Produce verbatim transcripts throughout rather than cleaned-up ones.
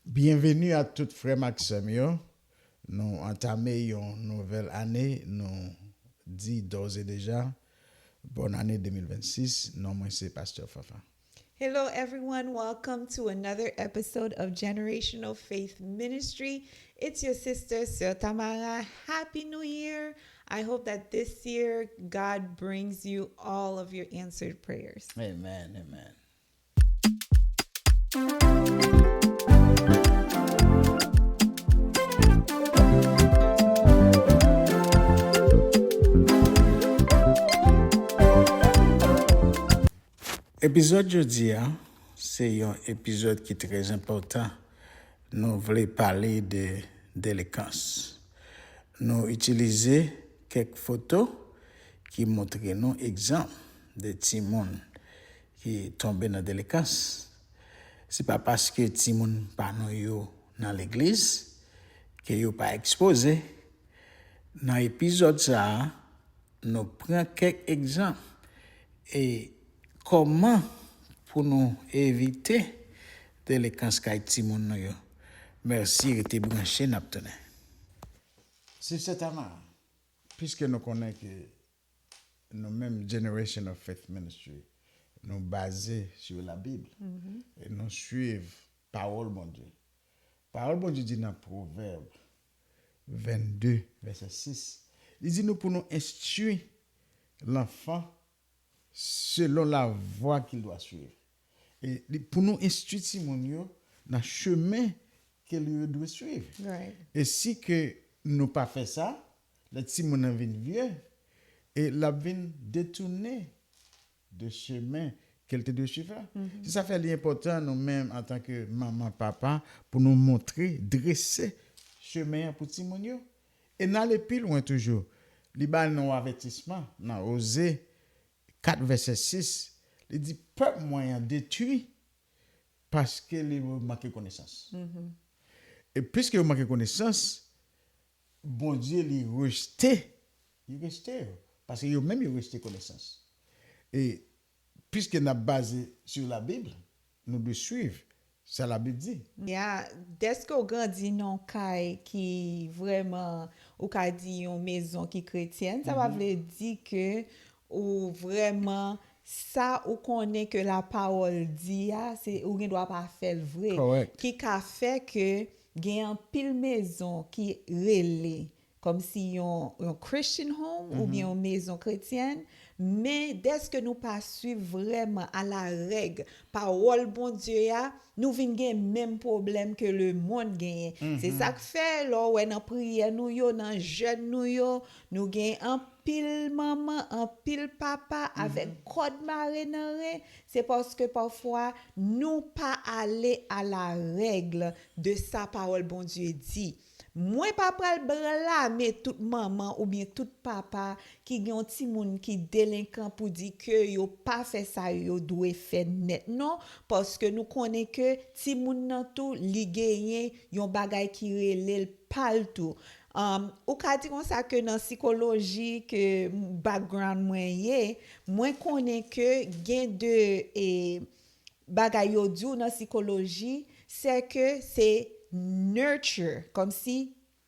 Byenveni a tout frè m ak sè m yo. Nou antame yon nouvèl ane, nou di d'ores et déjà, bòn ane de mil vennsis. Non mwen se Pastè Fafa. Hello, everyone. Welcome to another episode of Generational Faith Ministry. It's your sister, Sœur Tamara. Happy New Year. I hope that this year God brings you all of your answered prayers. Amen, amen. Epizòd jodi a, se yon epizòd ki trè enpòtan. Nou vle pale de delenkan. Nou itilize kèk foto ki montre nou egzanp de timoun ki tonbe nan delenkan. Se pa paske timoun pa nou yo nan legliz ke yo pa ekspoze. Nan epizòd sa a, nou pran kèk egzanp e kòman pou nou evite delenkan kay timoun nou yo. Mèsi, rete branche, n ap tounen. Sista Tamara, piske nou konnen ke nou menm Generation of Faith Ministry, nou baze sur la Bible. E nou swiv pawòl Bondye. Pawòl Bondye di nan Pwovèb vennde, vèsè sis, li di nou pou nou enstwi lanfan selon la voie qu'il doit suivre. E li, pou nou enstwi timoun yo nan chemen ke li yo dwe swiv. Right. E si ke nou pa fè sa, lè timoun nan vin vye, e l ap vin detounen de chemen ke l te dwe swiv la. Se sa fè li enpòtan nou menm antanke manman, papa, pou nou montre, drese chemen an pou timoun yo. E n ale pi lwen toujou. Li ba nou yon avètisman nan Oze kat vèsè sis. Li di, pèp mwen an detwi paske li manke konesans. E piske yo manke konesans, Bondye li rejte, li rejte yo. Paske yo menm yo rejte konesans. E piske n ap baze sur la Bible, nou dwe swiv sa la Bib di. Ya, dèske w grandi nan yon kay ki vrèman, ou ka di yon mezon ki kretyèn, sa pa vle di ke ou vrèman, sa ou konnen ke la pawòl di a, se, ou gen dwa pa fè l vre. Correct. Ki ka fè ke gen anpil mezon ki rele kòmsi yon, yon Christian home oubyen yon mezon kretyèn, men dèske nou pa swiv vrèman a la règ pawòl Bondye a, nou vin gen menm pwoblèm ke lemonn genyen. Se sa k fè, lè w wè nan priyè nou yo, nan jèn nou yo, nou gen anpil manman, anpil papa avèk kòd mare nan ren. Se paske pafwa nou pa ale a la règ de sa pawòl Bondye di. Mwen pa pral blame tout manman oubyen tout papa ki gen yon timoun ki delenkan pou di ke yo pa fè sa yo dwe fè nèt, non, paske nou konnen ke timoun nan tou, li genyen yon bagay ki rele l pa l tou. Um, ou ka di konsa ke nan sikoloji, ke background mwen ye, mwen konnen ke gen de, e, bagay yo di w nan sikoloji, se ke se nurture, kòmsi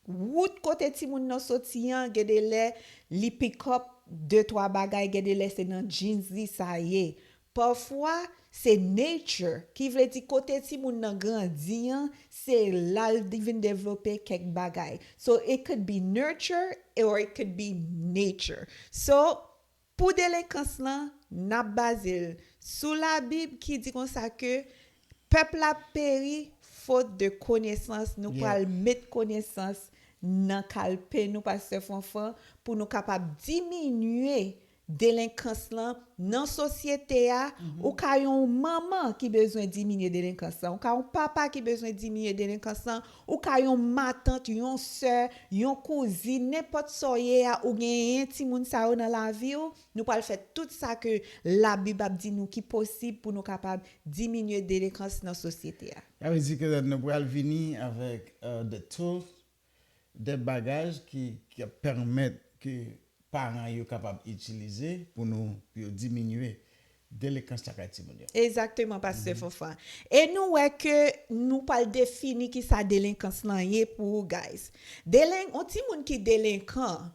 wout kote timoun nan soti an, gen de lè li pick up de twa bagay, gen de lè se nan genes li sa ye. Pafwa, se nature, ki vle di kote timoun nan grandi an, se la l vin devlope kèk bagay. So, it could be nurture or it could be nature. So, pou delenkans lan, n ap baze l sou Labib ki di konsa ke pèp la ap peri faute de connaissance. Nou pral met konesans nan kalpe nou, Pastè Fanfan, pou nou kapab diminye delenkans lan nan sosyete a. Ou ka yon manman ki bezwen diminye delenkans lan. Ou ka yon papa ki bezwen diminye delenkans lan. Ou ka yon matant, yon sè, yon kouzin, nenpòt sa w ye a, ou genyen timoun sa yo nan lavi w. Nou pral fè tout sa ke Labib ap di nou ki posib pou nou kapab diminye delenkans nan sosyete a. Sa vle di ke nou pral vini avèk, euh, de tools, de bagaj ki, ki ap pèmèt ke paran yo kapab itilize pou nou, pou yo diminye Delenkans lakay timoun yo. Egzakteman, Pastè Fanfan. E nou wè ke nou pral defini ki sa delenkans lan ye pou ou guys. Delen, yon timoun ki delenkan,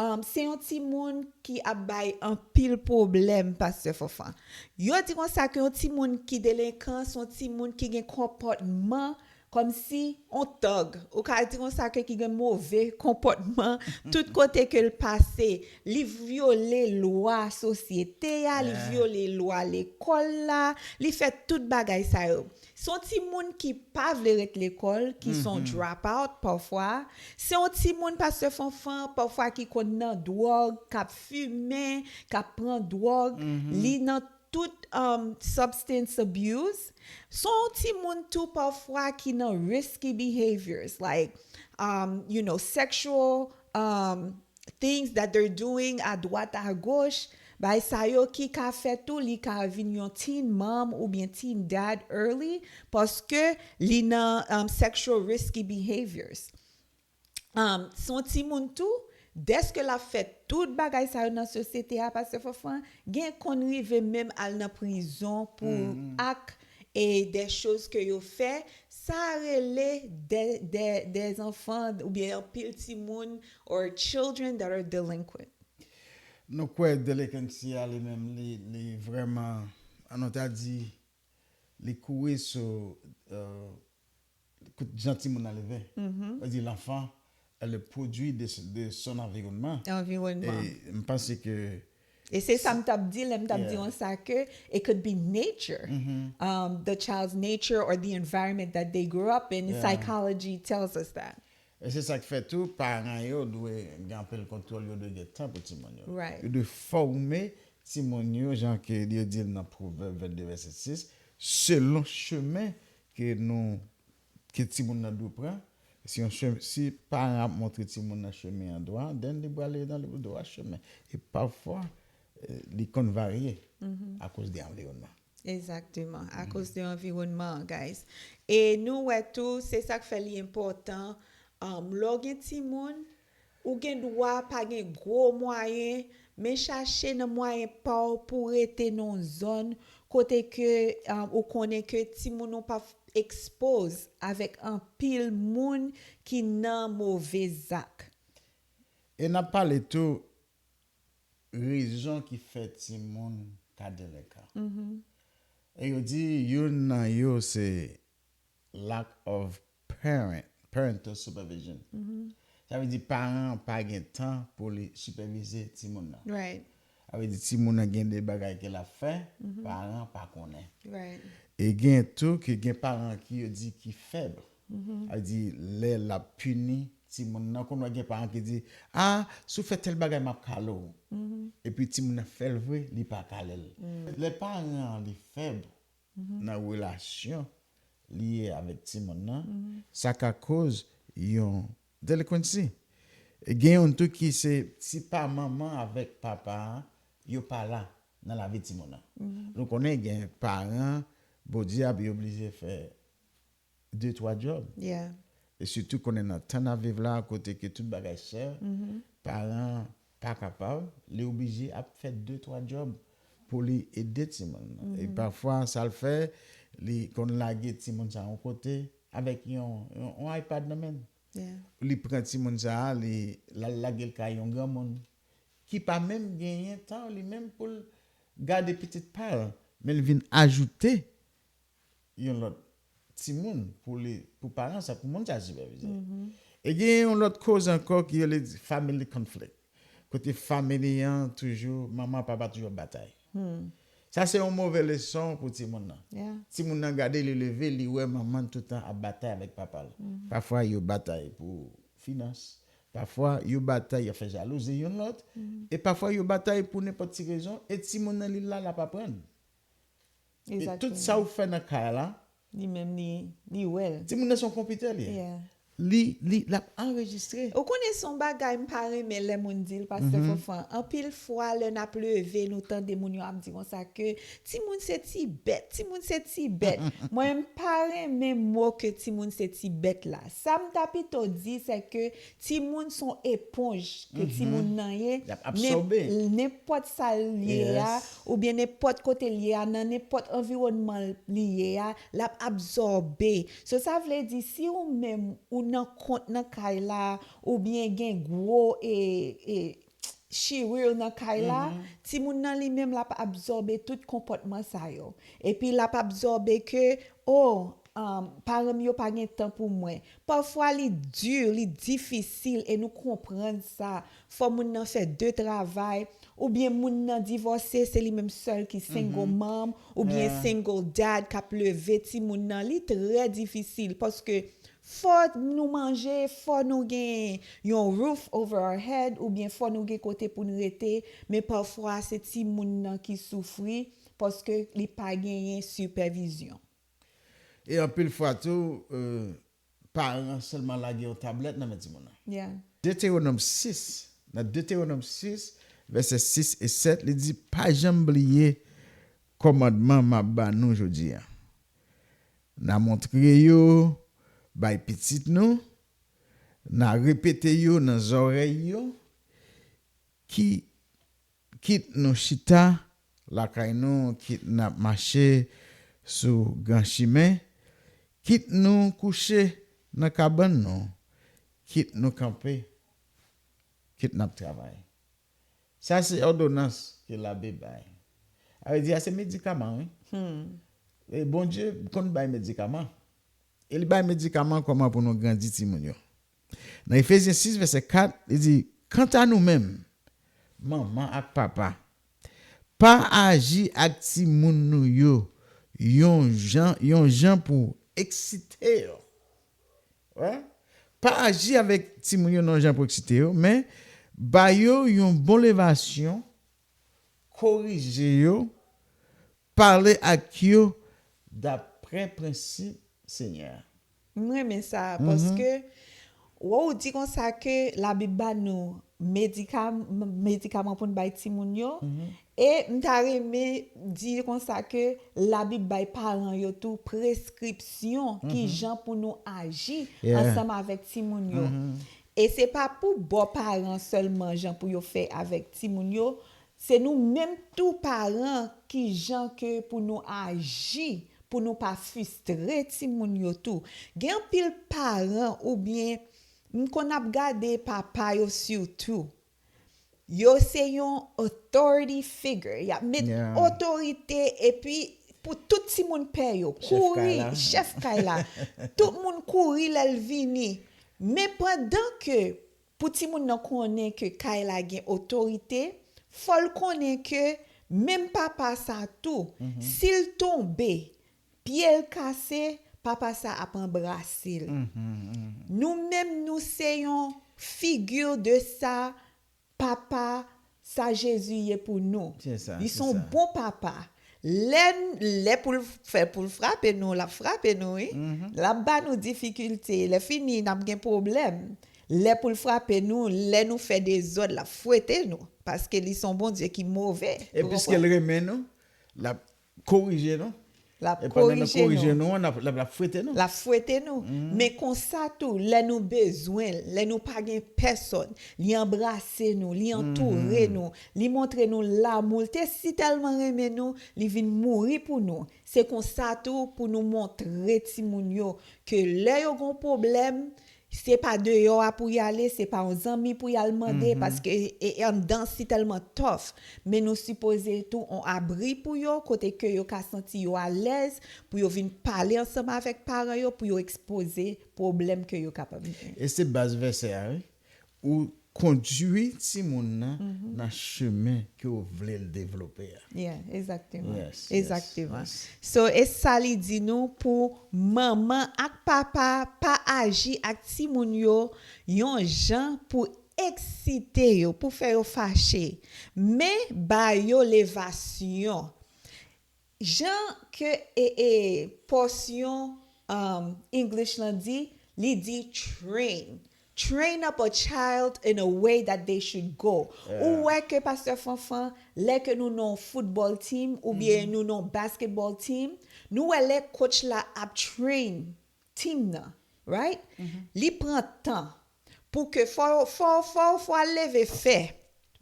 um, se yon timoun ki ap bay anpil pwoblèm, Pastè Fanfan. Yo di konsa ke yon timoun ki delenkan, se yon timoun ki gen konpòtman kòmsi yon tòg. Ou ka di konsa ke ki gen move konpòtman tout kote ke l pase. Li vyole lwa sosyete a, li vyole lwa lekòl la, li fè tout bagay sa yo. Se yon timoun ki pa vle ret lekòl, ki se yon drop out pafwa. Se yon timoun, Pastè Fanfan, pafwa ki konn nan dwòg, k ap fimen, k ap pran dwòg. Li nan tout um, substance abuse. Se yon timoun tou pafwa ki nan risky behaviors, like, um, you know, sexual um, things that they're doing à droite, à gauche. Bay sa yo ki ka fè tou li ka vin yon teen mom oubyen teen dad early, paske li nan um, sexual risky behaviors. Um, se yon timoun tou, dèske l ap fè tout bagay sa yo nan sosyete a, Pastè Fanfan, gen konn rive menm al nan prizon pou ak e des choses que yo fè, sa rele des de, de enfants oubyen anpil timoun or children that are delinquent. Nou kwè delinquency a li menm li, li vrèman, an nou ta di, li kouri sou uh, kout jan timoun nan leve. Sa di l'enfant est le produit de, de son environnement. Environnement. E m panse ke E se sa m t ap di lè m t ap di yon sa ke it could be nature, um, the child's nature or the environment that they grew up in. Psychology tells us that. E se sa k fè tou, paran yo dwe gen anpil kontwòl, yo dwe gen tan pou timoun yo. Right. Yo dwe fòme timoun yo, jan ke yo di l nan Pwovèb vennde vèsè sis, selon chemen ke nou, ke timoun nan dwe pran. Si yon chemen, si paran ap montre timoun nan chemen an dwat, then li prale nan dwat chemen. E pafwa, eh, li konn varye akoz de anviwònman. Egzakteman, akoz de anviwònman an, guys. E nou wè tou, se sa k fè li enpòtan, um, lè w gen timoun, ou gen dwa pa gen gwo mwayen, men chache nan mwayen pa w pou w rete nan yon zòn kote ke um, ou konnen ke timoun ou p ap ekspoze avèk anpil moun ki nan move zak. E n ap pale tou rezon ki fè timoun ka delenkan. E yo di youn nan yo se lack of parent, parental supervision. Sa vle di paran an pa gen tan pou li sipèvize timoun nan. Right. Sa vle di timoun nan gen de bagay ke l ap fè, paran an pa konnen. Right. E gen tou ke gen paran ki yo di ki fèb. Sa vle di lè l ap pini timoun nan, konn wè gen paran ki di, ah, si w fè tèl bagay, m ap kale w. Epi timoun nan fè l vre, li pa kale l. Lè paran an li fèb nan relasyon li ye avèk timoun nan, sa ka koz yon delinquency. E gen youn tou ki se si pa manman avèk papa a, yo pa la nan lavi timoun nan. Nou konnen gen paran, bon dyab, yo oblije fè de twa djòb. Yeah. E sitou konnen nan tan n ap viv la, kote ke tout bagay chè, paran pa kapab, li oblije ap fè de twa djòb pou li ede timoun nan. E pafwa, sa l fè, li konn lage timoun sa yon kote avèk yon, yon, yon iPad nan men l. Yeah. Li pran timoun sa a, li, l al lage l kay yon granmoun ki pa menm genyen tan li menm pou l gade pitit pa l, men l vin ajoute yon lòt timoun pou li, pou paran sa, pou moun sa sipèvize. E gen yon lòt koz ankò ki rele family conflict. Kote fanmi an toujou, manman, papa toujou ap batay. Sa se yon move leson pou timoun nan. Yeah. Timoun nan gade, li leve, li wè manman toutan ap batay avèk papa l. Pafwa yo batay pou finans, pafwa yo batay, y ap fè jalouzi youn lòt, e pafwa yo batay pou nenpòt ti rezon, e timoun nan li la, l ap aprann. E tout sa ou fè nan kay la, li menm li, li wè l. Timoun nan se yon konpitè li ye. Yeah. Li, li, l ap anrejistre. Ou konnen se yon bagay m pa renmen lè moun di l, Pastè Fanfan. Anpil fwa, lè n ap leve, nou tande moun yo ap di konsa ke timoun se ti bèt, timoun se ti bèt. Mwen, m pa renmen mo ke timoun se ti bèt la. Sa m ta pito di, se ke timoun se yon eponj ke timoun nan ye. L ap absòbe. Nenpòt sa l ye a, oubyen nenpòt kote l ye a, nan nenpòt anviwònman li ye a, l ap absòbe. So, sa vle di, si ou menm ou nan kont nan kay la, oubyen gen gwo e, e, chire nan kay la, timoun nan li menm l ap absòbe tout konpòtman sa yo. Epi l ap absòbe ke, oh, um, paran m yo pa gen tan pou mwen. Pafwa li di, li difisil e nou konprann sa. Fò moun nan fè de travay, oubyen moun nan divòse, se li menm sèl ki single mom, oubyen single dad k ap leve timoun nan. Li trè difisil paske fò nou manje, fò nou gen yon roof over our head, oubyen fò nou gen kote pou n rete, men pafwa se timoun nan ki soufri paske li pa genyen sipèvizyon. E anpil fwa tou, euh, paran sèlman lage yon tablèt nan men timoun nan. Yeah. Detewonòm sis, nan Detewonòm sis, vèsè sis e sèt, li di, pa janm bliye kòmandman m ap ba nou jodi a. N a montre yo bay pitit nou, n a repete yo nan zòrèy yo, ki, kit nou chita lakay nou, kit n ap mache sou gran chimen, kit nou kouche nan kabann nou, kit nou kanpe, kit n ap travay. Sa se òdonans ke Labib bay. A vle di, a se medikaman, wi. E Bondye konn bay medikaman. E li bay medikaman kòman pou nou grandi timoun yo. Nan Efezyen sis, vèsè kat, li di, kanta nou menm, manman ak papa, pa aji ak timoun nou yo yon jan, yon jan pou eksite yo. Wè? Pa aji avèk timoun yo nan yon jan pou eksite yo, men ba yo yon bon levasyon, korije yo, pale ak yo daprè prensip Senyè a. M renmen sa, paske wè ou di konsa ke Labib ba nou medikam-, medikaman pou n bay timoun yo, e m ta renmen di konsa ke Labib bay paran yo tou preskripsyon ki jan pou nou aji ansanm avèk timoun yo. E se pa pou bò paran sèlman jan pou yo fè avèk timoun yo, se nou menm tou paran ki jan ke pou nou aji, pou nou pa fristre timoun yo tou. Gen anpil paran oubyen m konn ap gade papa yo sitou. Yo se yon authority figure. Y ap met otorite epi pou tout timoun pè yo. Kouri, chèf kay la. Tout moun kouri lè l vini. Men pandan ke pou timoun nan konnen ke kay la gen otorite, fò l konnen ke menm papa sa tou, si l tonbe, pye l kase, papa sa ap anbrase l. Nou menm, nou se yon figi de sa papa sa Jezi ye pou nou. Li se yon bon papa. Lè, lè pou l fè, pou l frape nou, l ap frape nou, wi. L ap ba nou difikilte. Lè fini, n ap gen pwoblèm. Lè pou l frape nou, lè nou fè dezòd, l ap fwete nou. Paske li se yon Bondye ki move. E piske l renmen nou, l ap korije nou. L ap korije nou. L ap, l ap fwete nou. L ap fwete nou. Men konsa tou, lè nou bezwen l, lè nou pa gen pèsòn, li anbrase nou, li antoure nou, li montre nou lamou l. Te si tèlman renmen nou, li vin mouri pou nou. Se konsa tou pou nou montre timoun yo ke lè yo gen yon pwoblèm, se pa deyò a pou y ale, se pa yon zanmi pou y al mande, paske e, e anndan si tèlman tòf. Men nou sipoze tou yon abri pou yo, kote ke yo ka santi yo alèz, pou yo vin pale ansanm avèk paran yo, pou yo ekspoze pwoblèm ke yo kapab gen. E se baz vèsè a, wi. Ou kondui timoun nan nan chemen ke w vle l devlope a. Yeah, egzakteman. Egzakteman. So, e sa li di nou pou manman ak papa pa aji ak timoun yo yon jan pou eksite yo, pou fè yo fache. Men ba yo levasyon. Jan ke e, e, pòsyon, um, English lan di, Li di train. Train up a child in a way that they should go. Ou wè ke Pastè Fanfan, lè ke nou nan football team, oubyen nou nan basketball team, nou wè lè coach la ap train team nan, right? Li pran tan pou ke fò, fò, fò, fò al leve fè,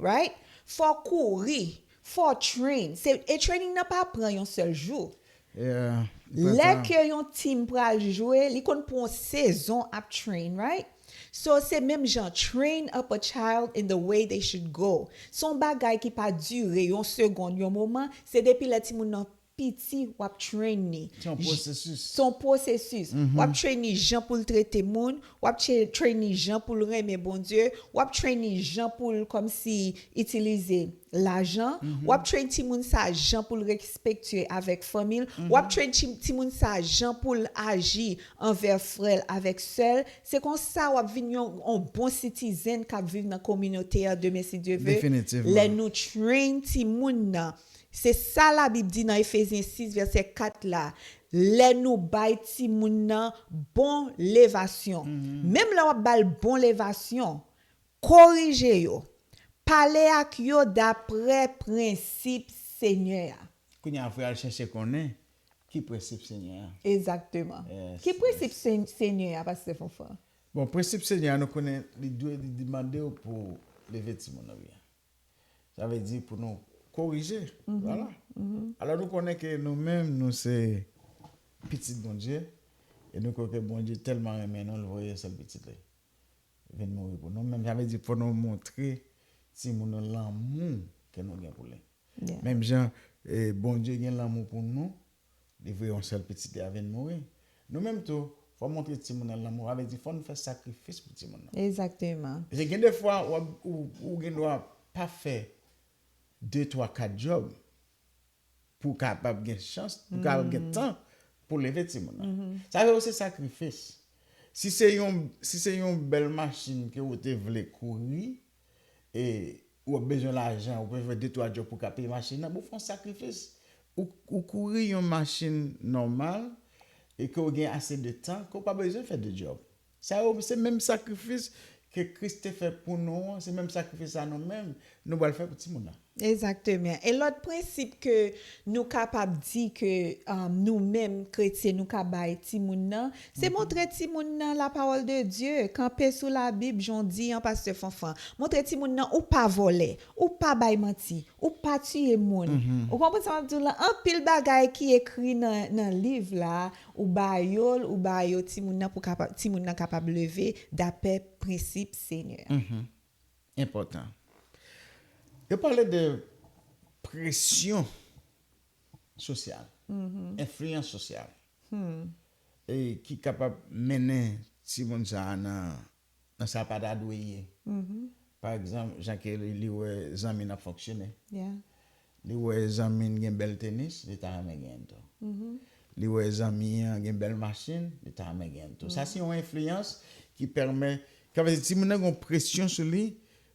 right? Fò kouri, fò train. Se, e training nan pa pran yon sèl jou. Lè ke yon team pral jwe, li konn pran yon sezon ap train, right? So, se menm jan, train up a child in the way they should go. Se yon bagay ki pa dire yon segonn, yon moman, se depi lè timoun nan piti, w ap train ni. Se yon pwosesis. Se yon pwosesis. W ap train ni jan pou l trete moun, w ap train ni jan pou l renmen Bondye, w ap train ni jan pou l kòmsi itilize lajan, w ap train timoun sa jan pou l respektye avèk fanmi l, w ap train ti- timoun sa jan pou l aji anvè frè l avèk sè l. Se konsa w ap vin yon, yon bon citizen k ap viv nan kominote a demen si Dye ve. Lè nou train timoun nan, se sa Labib di nan Efezyen sis vèsè kat la, lè nou bay timoun nan bon levasyon. Menm lè w ap ba l bon levasyon, korije yo, pale ak yo daprè prensip Senyè a. Kounye a, fò al chèche konnen ki prensip Senyè a. Egzakteman. Ki prensip Senyè a, Pastè Fanfan? Bon, prensip Senyè a, nou konnen li dwe, li demande w pou leve timoun nan byen. Sa vle di pou nou korije. Vwala. Alò, nou konnen ke nou menm, nou se pitit Bondye, e nou kwè ke Bondye tèlman renmen nou, l voye sèl pitit li vin mouri pou nou. Menm sa vle di, fò nou montre timoun nou lanmou ke nou gen pou li. Menm jan, e, Bondye gen lanmou pou nou, li voye yon sèl pitit li a vin mouri. Nou menm tou, fò montre timoun nan lanmou, sa vle di fò nou fè sakrifis pou timoun nan. Egzakteman. Paske gen de fwa, w ap, ou, ou gen dwa pa fè de, twa, kat djòb pou w kapab gen chans, pou w kapab gen tan pou leve timoun nan. Sa yo se sakrifis. Si se yon, si se yon bèl machin ke ou te vle kouri, e ou ap bezwen lajan, ou bezwen de, twa djòb pou w ka peye machin nan, bon, fè yon sakrifis. Ou, ou kouri yon machin nòmal, e ke w gen ase de tan, ke w pa bezwen fè de djòb. Sa yo, se menm sakrifis ke Kris te fè pou nou an, se menm sakrifis sa nou menm, nou pral fè pou timoun nan. Egzakteman. E lòt prensip ke nou kapab di ke, um, nou menm kretyen nou ka bay timoun nan, se montre timoun nan la parole de Dieu, kanpe sou Labib, jan w di an, Pastè Fanfan. Montre timoun nan ou pa vòlè, ou pa bay manti, ou pa tiye moun. Ou konprann sa m ap di w la? Anpil bagay ki ekri nan, nan liv la, ou ba yo l, ou ba yo timoun nan pou kapab, timoun nan kapab leve daprè prensip Senyè a. Enpòtan. Yo pale de presyon sosyal, enfliyans sosyal, e ki kapab mennen timoun sa a nan, nan sa pa ta dwe ye. Pa egzanp, jan ke li, li wè zanmi n ap fonksyone. Li wè zanmi n gen bèl tenis, li ta renmen genyen l tou. Li wè zanmi an gen bèl machin, li ta renmen genyen l tou. Sa se yon enfliyans ki pèmèt, ki vle di timoun nan gen yon presyon sou li,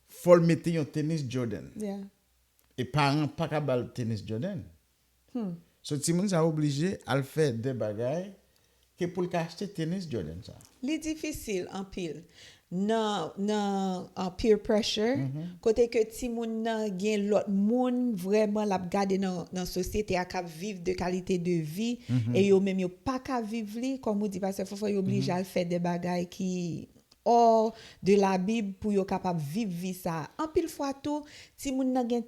fò l mete yon tenis Jordan. E paran pa ka ba l tenis Jordan. So, timoun sa oblije al fè de bagay ke pou l ka achte tenis Jordan sa. Li difisil anpil. Nan, nan, uh, peer pressure, kote ke timoun nan gen lòt moun vrèman l ap gade nan, nan sosyete a k ap viv de kalite de vi, e yo menm yo pa ka viv li, kòm ou di, Pastè Fanfan, yo oblije al fè de bagay ki hors de Labib pou yo kapab viv vi sa. Anpil fwa tou, timoun nan gen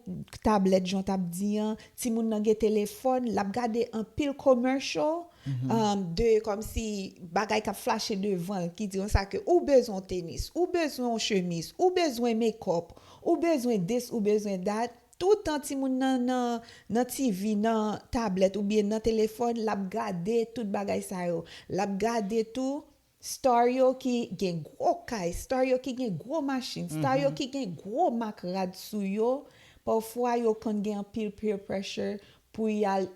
tablèt, jan w t ap di an, timoun nan gen telefòn, l ap gade anpil commercial, um, de kòmsi bagay k ap flache devan l, ki di konsa ke ou bezwen yon tenis, ou bezwen yon chemiz, ou bezwen make-up, ou bezwen this, ou bezwen that. Toutan timoun nan, nan, nan T V, nan tablèt oubyen nan telefòn, l ap gade tout bagay sa yo. L ap gade tou star yo ki gen gwo kay, star yo ki gen gwo machin, star yo ki gen gwo mak rad sou yo, pafwa yo konn gen anpil peer pressure pou y al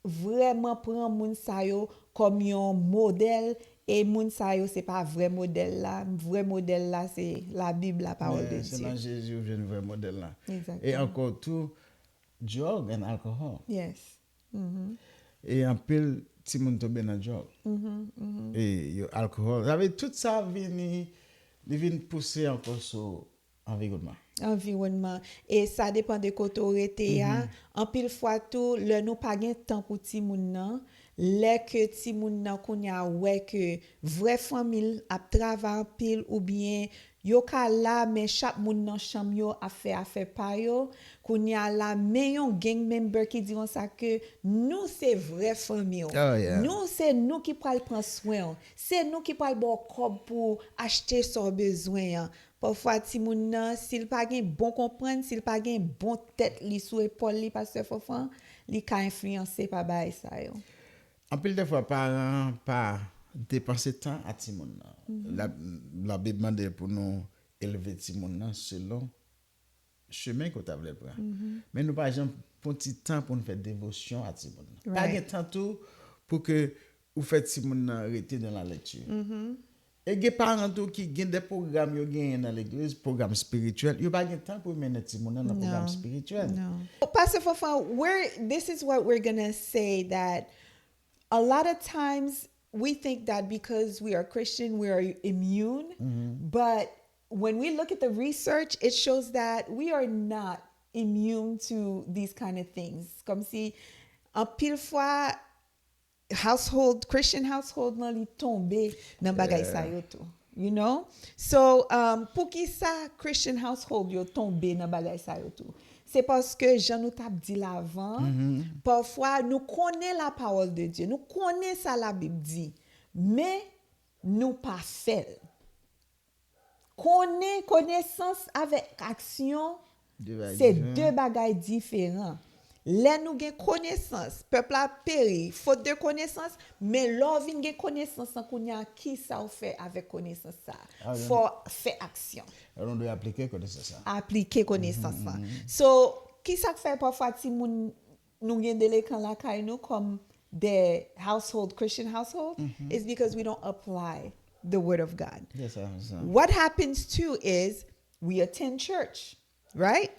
vrèman pran moun sa yo kòm yon modèl, e moun sa yo se pa vrè modèl la. Vrè modèl la se Labib la, pawòl de Dye. Men se nan Jezi ou jwenn vrè modèl la. E ankò tou, drug and alcohol. E anpil timoun tonbe nan djòg. E yo alkòl. Sa vle tout sa vini, li vin pouse ankò sou anviwònman. Anviwònman. E sa depann de kote w rete a. Anpil fwa tou, lè nou pa gen tan pou timoun nan, lè ke timoun nan kounye a wè ke vrè fanmi l ap travay anpil oubyen yo ka la, men chak moun nan chanm yo ap fè afè pa yo. Kounye a la, men yon gang member ki di konsa ke nou se vrè fanmi w. Nou se nou ki pral pran swen w. Se nou ki pral ba w kòb pou achte sa w bezwen an. Pafwa timoun nan, si l pa gen bon konprann, si l pa gen bon tèt li sou epòl li, pastè Fanfan, li ka enfliyanse pa bagay sa yo. Anpil de fwa, paran an pa depanse tan a timoun nan. La, Labib mande pou nou elve timoun nan selon chemen ke w ta vle l pran. Men nou pa janm pran ti tan pou nou fè devosyon a timoun nan. Pa gen tan tou pou ke ou fè timoun nan rete nan la lekti. E gen paran tou ki gen de pwogram yo genyen nan legliz, pwogram espirityèl, yo pa gen tan pou mennen timoun nan nan pwogram espirityèl. Pastor Fofan, we're, this is what we're gonna say, that a lot of times we think that because we are Christian, we are immune. But when we look at the research, it shows that we are not immune to these kind of things. Kòmsi, anpil fwa, household, Christian household nan li tonbe nan bagay sa yo tou. You know? So, um, poukisa Christian household yo tonbe nan bagay sa yo tou? Se paske jan nou t ap di l avan, pafwa nou konnen la parole de Dieu, nou konnen sa Labib di, men nou pa fè l. Konnen, konesans avèk aksyon, se de bagay diferan. Lè nou gen konesans, pèp la ap peri, fot de konesans, men lè w vin gen konesans lan kounye a, kisa w fè avèk konesans sa a? Fò w fè aksyon. Lè nou dwe aplike konesans sa. Aplike konesans lan. So, kisa k fè pafwa timoun nou gen delekan lakay nou kòm the household, Christian household, is because we don't apply the word of God. What happens too is we attend church, right?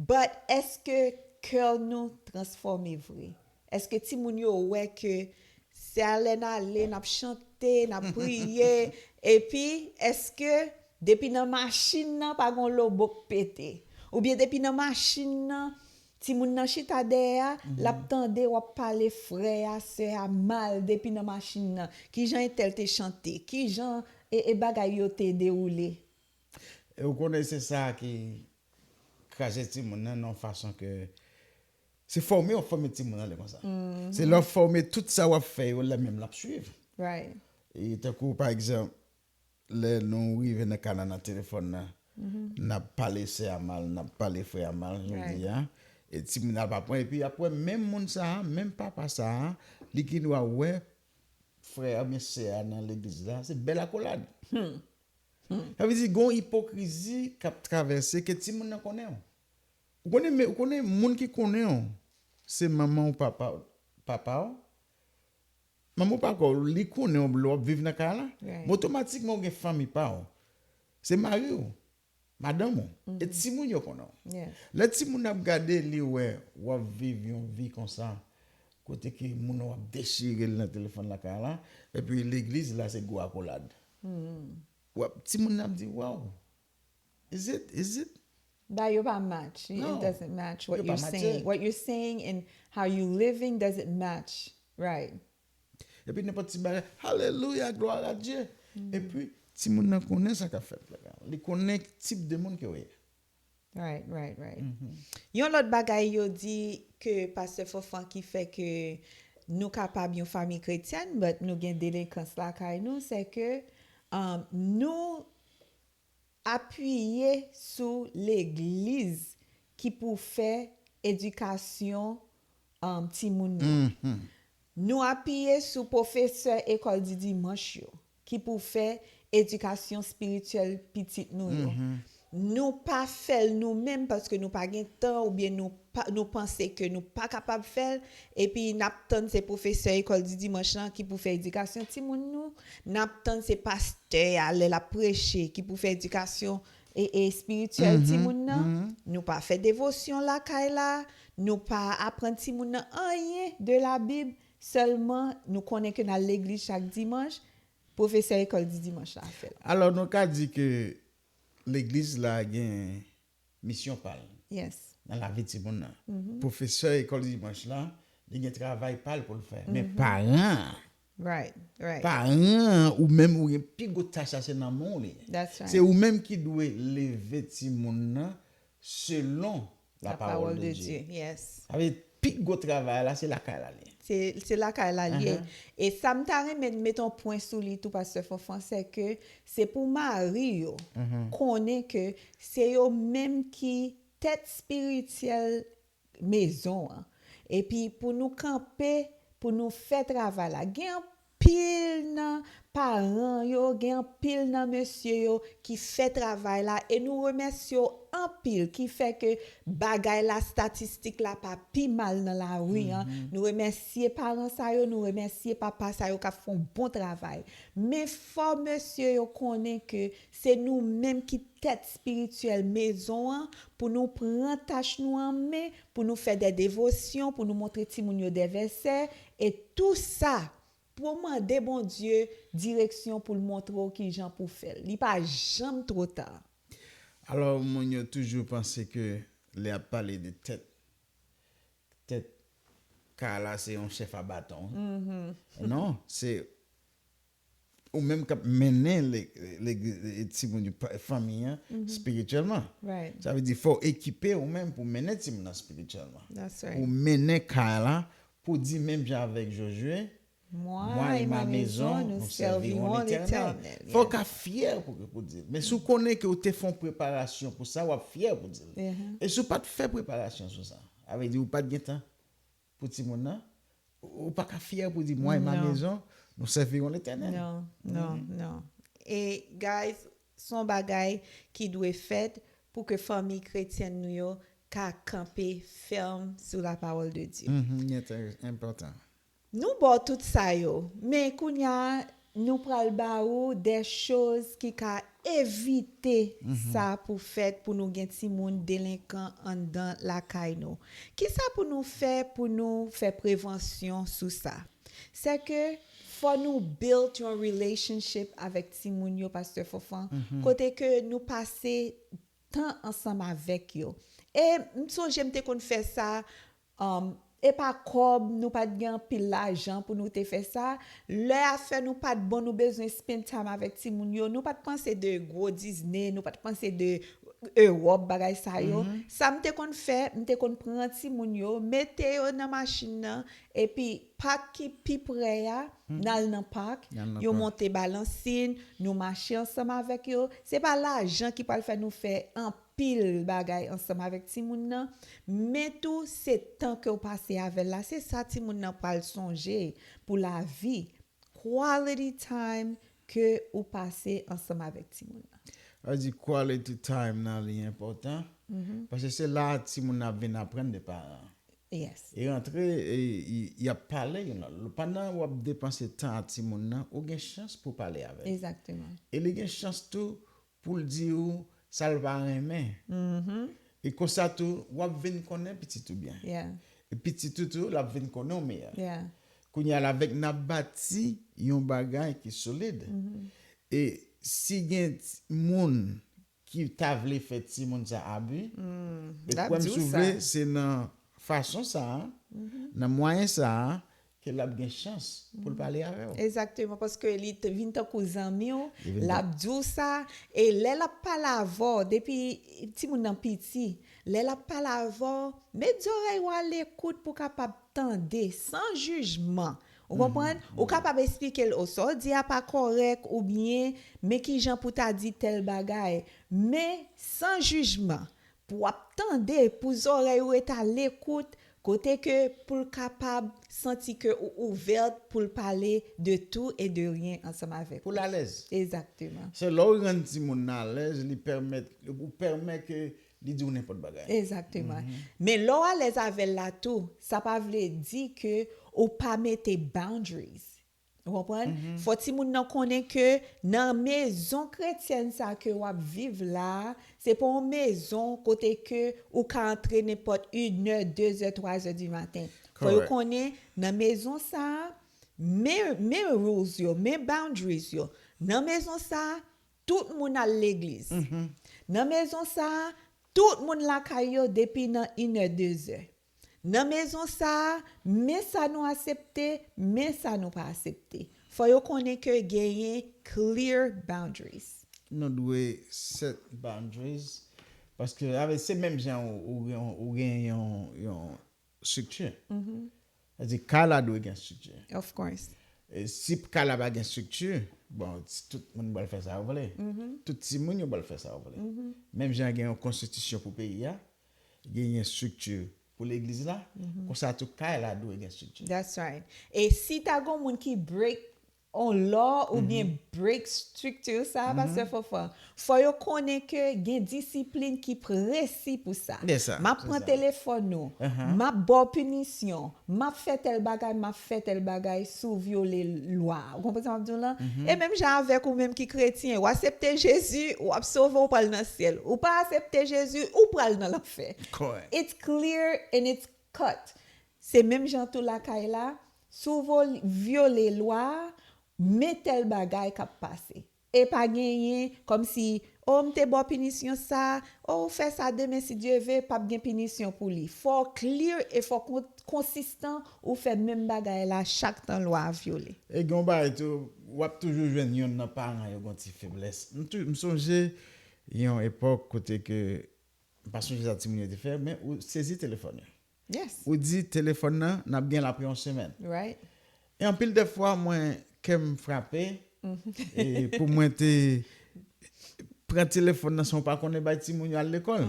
But èske kè nou transfòme vre? Èske timoun yo wè ke se a lè n ale, n ap chante, n ap priye, epi èske depi nan machin nan pa gen lobo k pete? Oubyen depi nan machin nan, timoun nan chita dèyè a, l ap tande w ap pale frè a, sè a mal depi nan machin nan. Kijan entèl te chante? Kijan e, e bagay yo te dewoule? E ou konnen se sa ki kraze timoun nan nan yon fason ke se fòme w ap fòme timoun nan li konsa. Se lè w fòme tout sa w ap fè yo lè menm l ap swiv. E tankou pa egzanp, lè nou rive nan ka nan nan telefòn nan, n ap pale sè a mal, n ap pale frè a mal, jodi a. E timoun nan pa pran, epi apre menm moun sa a, menm papa sa a, li gendwa wè frè a oubyen sè a nan legliz la, se bèl akolad. Sa vle di, gen yon ipokrizi k ap travèse ke timoun nan konnen w. Ou konnen, men, ou konnen moun ki konnen w, se manman w, papa, papa w, manman w, papa w, li konnen w lè w ap viv nan kay la, men otomatikman ou gen fanmi pa w. Se mari w, madanm ou, e timoun yo konnen w. Lè timoun nan ap gade, li wè w ap viv yon vi konsa, kote ke moun nan w ap dechire l nan telefòn lakay la, epi legliz la se gwo akolad. W ap, timoun nan ap di, wow, is it, is it? Bagay yo pa match. It doesn't match what you're saying. What you're saying and how you living doesn't match. Right. Epi nenpòt ti bagay, alelouya, glwa a Dye. Epi timoun nan konnen sa k ap fèt la. Li konnen tip de moun ke w ye. Right, right, right. Yon lòt bagay yo di ke pastè Fofan ki fè ke nou kapab yon fanmi kretyèn, but nou gen delekans lakay nou, se ke um, nou apiye sou legliz ki pou fè edikasyon um, timoun yo. Nou apiye sou pwofesè ekòl di dimanch yo ki pou fè edikasyon espirityèl pitit nou yo. Nou pa fè l nou menm paske nou pa gen tan oubyen nou pa, nou panse ke nou pa kapab fè l. Epi n ap tann se pwofesè ekòl di dimanch lan ki pou fè edikasyon timoun nou. N ap tann se pastè a lè l ap preche ki pou fè edikasyon e, e espirityèl timoun nan. Nou pa fè devosyon lakay la. Nou pa aprann timoun nan anyen de Labib. Sèlman, nou konnen ke n al legliz chak dimanch, pwofesè ekòl di dimanch la ap fè l. Alò, nou ka di ke legliz la gen misyon pa l Yes. nan lavi timoun nan. Pwofesè ekòl dimanch la, li gen travay pa l pou l fè. Men paran an, Right, right. paran an, ou menm ou gen pi gwo tach la, se nan men w li ye. That's right. Se ou menm ki dwe leve timoun nan selon la parole de Dieu. Yes. Sa vle di, pi gwo travay la, se lakay la li ye. Se se lakay la li ye. E sa m ta renmen met yon pwen sou li tou, pastè Fanfan, se ke se pou mari yo konnen ke se yo menm ki tèt espirityèl mezon an. Epi pou nou kanpe, pou nou fè travay la. Gen anpil nan paran yo, gen anpil nan mesye yo ki fè travay la e nou remèsye yo anpil ki fè ke bagay la, statistik la pa pi mal nan lari an. Nou remèsye paran sa yo, nou remèsye papa sa yo k ap fè yon bon travay. Men fò mesye yo konnen ke se nou menm ki tèt espirityèl mezon an, pou nou pran tach nou an men, pou nou fè de devosyon, pou nou montre timoun yo de vèsè, e tou sa pou w mande Bondye direksyon pou l montre w kijan pou w fè l. Li pa janm twò ta. Alò, moun yo toujou panse ke lè y ap pale de tèt, tèt kay la se yon chèf a baton. Non, se ou menm k ap mennen legliz, timoun yo, fanmi an, espirityèlman. Sa vle di, fò w ekipe ou menm pou w mennen timoun nan espirityèlman. Pou w mennen kay la, pou w di menm jan avèk Jozye, Moi et ma maison, nous servirons l'Éternel. Fò w ka fyè pou, pou di l. Men si w konnen ke w te fè yon preparasyon pou sa, w ap fyè pou di l. E si w pa t fè preparasyon sou sa, sa vle di ou pa t gen tan pou timoun nan, ou pa ka fyè pou di, moi et ma maison, nous servirons l'Éternel. Non, non, non. E, guys, se yon bagay ki dwe fèt pou ke fanmi kretyèn nou yo ka kanpe fèm sou la parole de Dieu. Mhm, li enpòtan. Nou ba w tout sa yo, men kounye a, nou pral ba ou de choz ki ka evite sa pou fèt, pou nou gen timoun delenkan anndan lakay nou. Kisa pou nou fè pou nou fè prevansyon sou sa? Se ke fò nou build yon relationship avèk timoun yo, pastè Fanfan, kote ke nou pase tan ansanm avèk yo. E m sonje m te konn fè sa, um, e pa kòb, nou pa t gen anpil lajan pou nou te fè sa. Lè afè nou pa t bon, nou bezwen spend time avèk timoun yo, nou pa t panse de gwo Disney, nou pa t panse de Ewòp, bagay sa yo. Sa m te konn fè, m te konn pran timoun yo, mete yo nan machin nan, epi pak ki pi pre a, n al nan pak, yo monte balansin, nou mache ansanm avèk yo. Se pa lajan ki pral fè nou fè anpil bagay ansanm avèk timoun nan, men tou se tan ke w pase avè l la, se sa timoun nan pral sonje pou lavi. Quality time ke ou pase ansanm avèk timoun nan. Sa vle di quality time nan li enpòtan, paske se la timoun nan ap vin aprann de paran. Yes. E rantre, e, y, y ap pale youn ak lòt. Pandan w ap depanse tan ak timoun nan, ou gen chans pou pale avè l. Egzakteman. E li gen chans tou pou l di w sa l pa renmen. E konsa tou, w ap vin konnen pitit ou byen. Yeah. E pitit ou tou, l ap vin konnen w meyè. Yeah. Kounye a la, avèk n ap bati yon bagay ki solid. E si gen t-, moun ki ta vle fè timoun sa abi, e kwè m si w vle, se nan fason sa a, nan mwayen sa a, ke l ap gen chans pou l pale avè w. Egzakteman, paske li t-, vin tankou zanmi w, l ap di w sa, e lè l ap pale avè w, depi timoun nan piti, lè l ap pale avè w, met zòrèy w a lekout pou w kapab tande, san jijman. Ou konprann? Ou kapab eksplike l, o, sa w di a pa kòrèk, oubyen, men kijan pou w ta di tèl bagay. Men, san jijman. Pou w ap tande, pou zòrèy ou ret a lekout, kote ke pou l kapab santi ke ou ouvè pou l pale de tout et de rien ansanm avèk ou. Pou l alèz. Egzakteman. Se lè w rann timoun nan alèz, li pèmèt, ou pèmèt ke li di w nenpòt bagay. Egzakteman. Men lè w alèz avè l la tou, sa pa vle di ke ou pa mete boundaries. Ou konprann? Fò timoun nan konnen ke nan mezon kretyèn sa ke w ap viv la, se pa yon mezon kote ke ou ka antre nenpòt inè, dezè, twazè di maten. Fò yo konnen nan mezon sa a, men, men rules yo, men boundaries yo. Nan mezon sa a, tout moun al legliz. Nan mezon sa a, tout moun lakay yo depi nan inè, dezè. Nan mezon sa a, men sa nou aksepte, men sa nou pa aksepte. Fò yo konnen ke genyen clear boundaries. Nou dwe set boundaries. Paske avè, se menm jan ou, ou, ou gen yon, yon strikti. Sètadi, kay la dwe gen strikti. Of course. E si kay la pa gen strikti, bon, tout moun pral fè sa yo vle. Tout timoun yo pral fè sa yo vle. Menm jan gen yon konstitisyon pou peyi a, genyen strikti pou legliz la, konsa tou kay la dwe gen strikti. That's right. E si ta gon moun ki break on law oubyen break strikti sa, Pastè Fanfan, fò yo konnen ke gen disiplin ki presi pou sa. M ap pran telefòn ou, m ap ba w pinisyon, m ap fè tèl bagay, m ap fè tèl bagay si w vyole lwa a. Ou konprann sa m ap di w lan? E menm jan avèk ou menm ki kretyen, ou aksepte Jezi, w ap sove, w pral nan syèl. Ou pa aksepte Jezi, ou pral nan lanfè. It's clear and it's cut. Se menm jan tou lakay la, si w vyole lwa a, men tèl bagay k ap pase. E pa genyen kòmsi, o, m te ba w pinisyon sa, o, ou fè sa demen, si Dye ve, p ap gen pinisyon pou li. Fò w clear e fò w konsistan, ou fè menm bagay la chak tan lwa a vyole. E gen yon bagay tou, w ap toujou jwenn yonn nan paran yo gen yon ti feblès. M sonje yon epòk kote ke M pa sonje sa timoun yo te fè, men ou sezi telefòn yo. Ou di telefòn nan, n ap gen l apre yon semèn. E anpil de fwa, mwen, kè m frape, e pou mwen te pran telefòn nan san w pa konnen bay timoun yo al lekòl.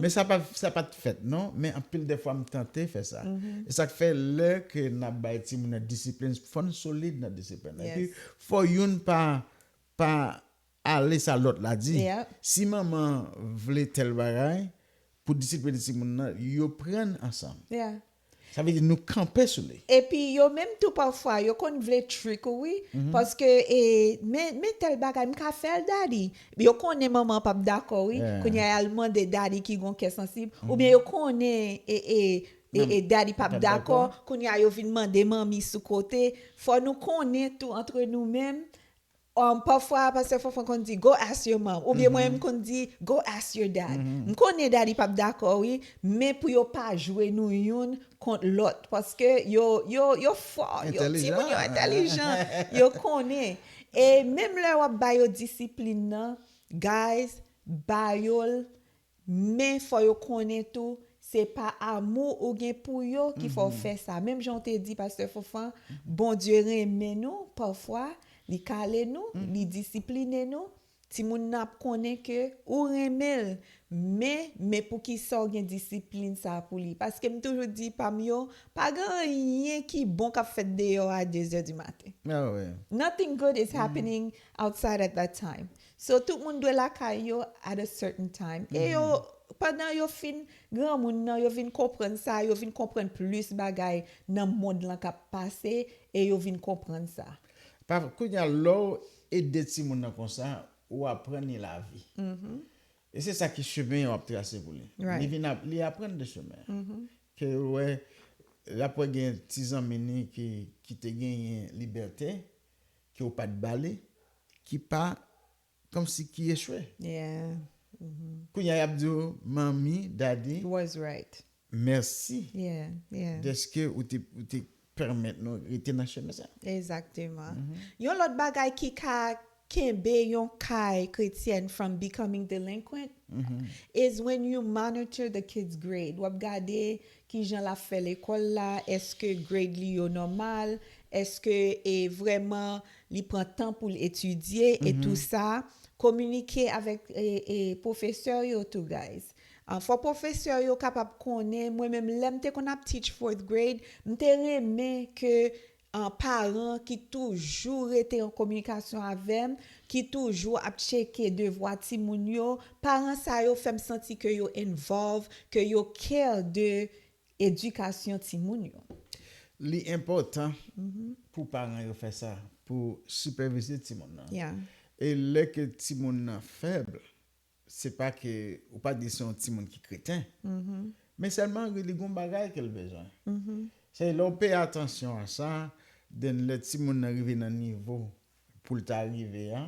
Men sa pa, sa pa t fèt, non. Men anpil de fwa, m tante fè sa. E sa k fè, lè ke n ap bay timoun nan disiplin, fò n solid nan disiplin nan. Epi, fò youn pa, pa ale sa lòt la di. Si manman vle tèl bagay, pou disiplin timoun nan, yo pran ansanm. Sa vle di nou kanpe sou li. Epi yo menm tou pafwa, yo konn vle trick ou wi. Paske, e, men, men tèl bagay, m ka fè l daddy. Yo konnen manman p ap dakò wi. Kounye a y al mande daddy ki gon kè sansib. Oubyen yo konnen, e, e, e, e daddy p ap dakò. Kounye a yo vin mande manmi sou kote. Fò nou konnen tou antre nou menm. Um, pafwa, Pastè Fanfan konn di, go ask your mom. Oubyen mwen, m konn di, go ask your dad. M konnen daddy p ap dakò, wi, men pou yo pa jwe nou youn kont lòt. Paske yo, yo, yo fò, yo timoun, yo entèlijan, yo konnen. E menm lè w ap ba yo disiplin nan, guys, ba yo l Men fò yo konnen tou, se pa amou ou gen pou yo ki fè w fè sa. Menm jan w te di, Pastè Fanfan, Bondye renmen nou, pafwa, li kale nou, li disipline nou. Timoun nan ap konnen ke ou renmen l, men, men poukisa w gen disiplin sa a pou li? Paske m toujou di pa m yo, pa gen anyen ki bon k ap fèt deyò a de zè di maten. Nothing good is happening outside at that time. So, tout moun dwe lakay yo at a certain time. E yo, pandan yo fin granmoun nan, yo vin konprann sa, yo vin konprann plis bagay nan mond lan k ap pase, e yo vin konprann sa. Pa, kounye a, lè w ede timoun nan konsa, ou aprann li lavi. E se sa ki chemen w ap trase pou li. Li vin ap, li aprann de chemen an. Ke w wè, l ap wè gen ti zanmi li ki, ki te genyen libète, ke w pa t ba li, ki pa, kòmsi ki echwe. Kounye a, y ap di w, manmi, daddy, mèsi dèske ou te, ou te pèmèt nou rete nan chemen sa. Egzakteman. Yon lòt bagay ki ka kenbe yon kay kretyèn from becoming delinquent is when you monitor the kid's grade. W ap gade kijan l ap fè lekòl la, èske grade li yo nòmal, èske e vrèman li pran tan pou l etidye e tou sa. Kominike avèk e, e pwofesè yo tou, guys. Ah, fò pwofesè yo kapab konnen, mwen menm lè m te konn ap teach fourth grade, m te renmen ke ah, paran ki toujou rete an kominikasyon avè m, ki toujou ap tcheke devwa timoun yo, paran sa yo fè m santi ke yo involve, ke yo care de edikasyon timoun yo. Li enpòtan pou paran yo fè sa, pou sipèvize timoun nan. E lè ke timoun nan fèb, se pa ke ou pa di se yon timoun ki kreten, men sèlman li gon bagay ke l bezwen. Se lè w peye atansyon a sa, then lè timoun nan rive nan nivo pou l ta rive a,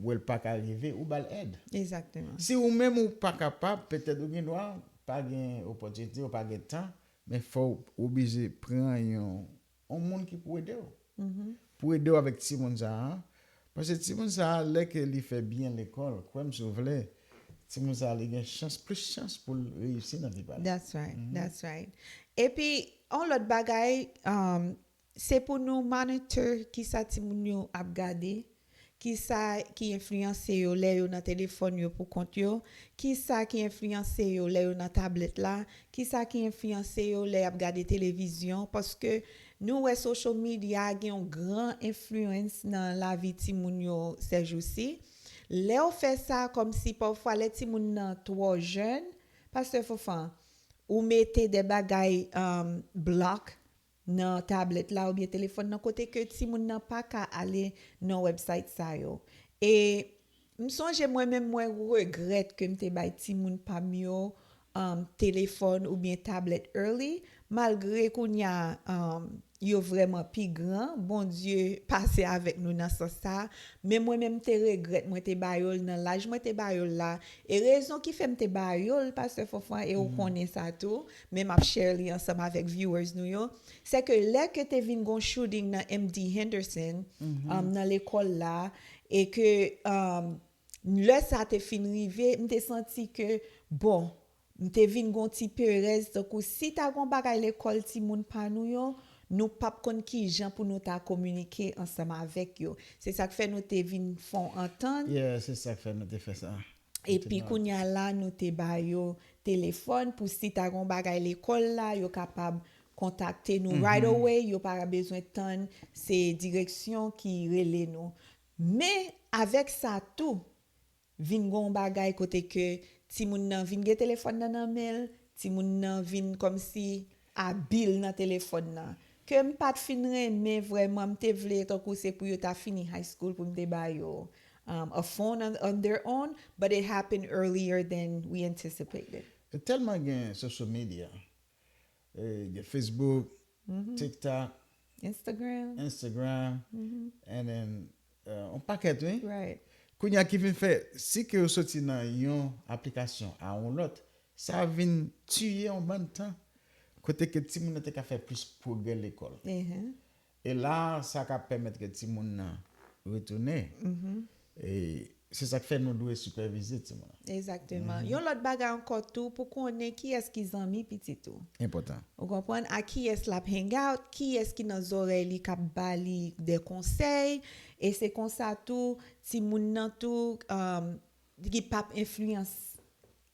wè l pa ka rive, ou ba l èd. Exactement. Si ou menm ou pa kapab, petèt ou gen dwa pa gen opòtinite, ou pa gen tan, men fò w oblije pran yon, yon moun ki pou ede w. Pou ede w avèk timoun sa a. Paske timoun sa a, lè ke li fè byen lekòl, kwè m si w vle, timoun sa a, li gen chans, plis chans pou l reyisi nan vi pa l. That's right. That's right. Epi, yon lòt bagay, um, se pou nou monitor kisa timoun yo ap gade, kisa ki enfliyanse yo lè yo nan telefòn yo pou kont yo, kisa ki enfliyanse yo lè yo nan tablèt la, kisa ki enfliyanse yo lè y ap gade televizyon, paske nou wè social media gen yon gran enfliyans nan lavi timoun yo sèjousi. Lè w fè sa, kòmsi pafwa lè timoun nan twò jèn, Pastè Fanfan, ou mete de bagay, um, block nan tablèt la oubyen telefòn nan kote ke timoun nan pa ka ale nan website sa yo. E m sonje mwen menm mwen regrèt ke m te bay timoun pa m yo, um, telefòn oubyen tablèt early, malgre kounye a, um, yo vrèman pi gran, Bondye pase avèk nou nan sans sa, men mwen menm m te regrèt mwen te ba yo l nan laj mwen te ba yo l la, e rezon ki fè m te ba yo l, Pastè Fanfan, e ou konnen sa tou, men m ap share li ansanm avèk viewers nou yo, se ke lè ke te vin gon shooting nan M D Henderson, um, nan lekòl la, e ke, um, lè sa te fin rive, m te santi ke, bon, m te vin gon ti perèz, tankou si ta gon bagay lekòl timoun pa nou yo, nou p ap konn kijan pou nou ta kominike ansanm avèk yo. Se sa k fè nou te vin fè yon antant. Yeah, se sa k fè nou te fè sa. Epi kounye a la, nou te ba yo telefòn pou si ta gon bagay lekòl la, yo kapab kontakte nou right away, yo pa bezwen tann se direksyon ki rele nou. Men, avèk sa tou, vin gon bagay kote ke timoun nan vin gen telefòn nan nan men l, timoun nan vin kòmsi abil nan telefòn nan. Ke m pa t fin renmen vrèman, m te vle tankou se pou yo ta fini high school pou m te ba yo, um, a phone on, on their own, but it happened earlier than we anticipated. E tèlman gen social media, e, gen Facebook, TikTok, Instagram. Instagram, and then, uh, on pakèt, wi. Right. Kounye a ki vin fè, si ke yo soti nan yon aplikasyon a yon lòt, sa vin tiye yon bann tan. Kote ke timoun nan te ka fè plis pwogrè lekòl. Mhm. E la, sa ka pèmèt ke timoun nan retounen. E se sa k fè nou dwe sipèvize timoun nan. Egzakteman. Yon lòt bagay ankò tou, pou konnen kiyès ki zanmi pitit ou. Enpòtan. Ou konprann? A kiyès l ap hang out, kiyès ki nan zòrèy li k ap ba li de konsèy. E se konsa tou, timoun nan tou, um, ki p ap enfliyans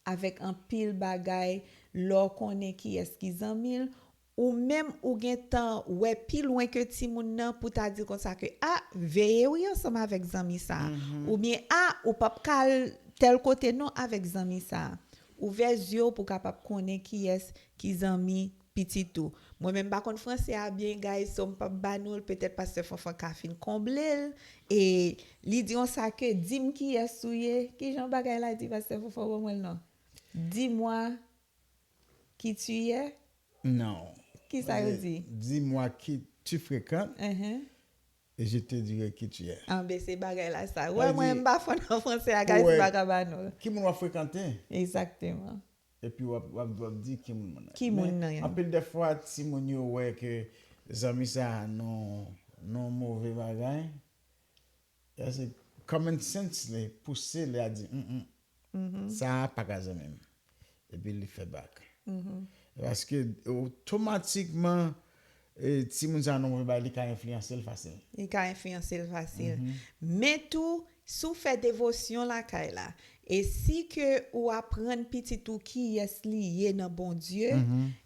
avèk anpil bagay, lè w konnen kiyès ki zanmi l, ou menm ou gentan wè pi lwen ke timoun nan pou ta di l konsa ke, a, veye wi ansanm avèk zanmi sa a. Oubyen, a, ou p ap ka al tèl kote non avèk zanmi sa a. Ouvè zye w pou w kapab konnen kiyès ki zanmi pitit ou. Mwen menm m pa konn franse a byen, guys, so m p ap ba nou l, petèt Pastè Fanfan ka fin konble l. E li di konsa ke, di m kiyès ou ye. Kijan bagay la di, Pastè Fanfan, ban mwen l non. Dis-moi qui tu es. Non. Kisa yo di? Dis-moi qui tu fréquentes Mhm. et je te dirai qui tu es. Anben, se bagay la sa. Sa Wè, di, mwen m pa fò nan franse a, guys, m pa ka ba nou l. Ki moun w ap frekante? Egzakteman. Epi w ap, w ap, w ap di ki moun nan. Ki moun nan, Men, yeah. Anpil de fwa, timoun yo wè ke zanmi sa a nan, nan move bagay. E se common sense li pouse li a di, mm, mm, sa a pa ka zanmi m. Epi li fè bak. Paske otomatikman, e, timoun sa a nan move bagay, li ka enfliyanse l fasil. Li ka enfliyanse l fasil. Men tou, si w fè devosyon lakay la, e si ke ou aprann pitit ou kiyès li ye nan Bondye,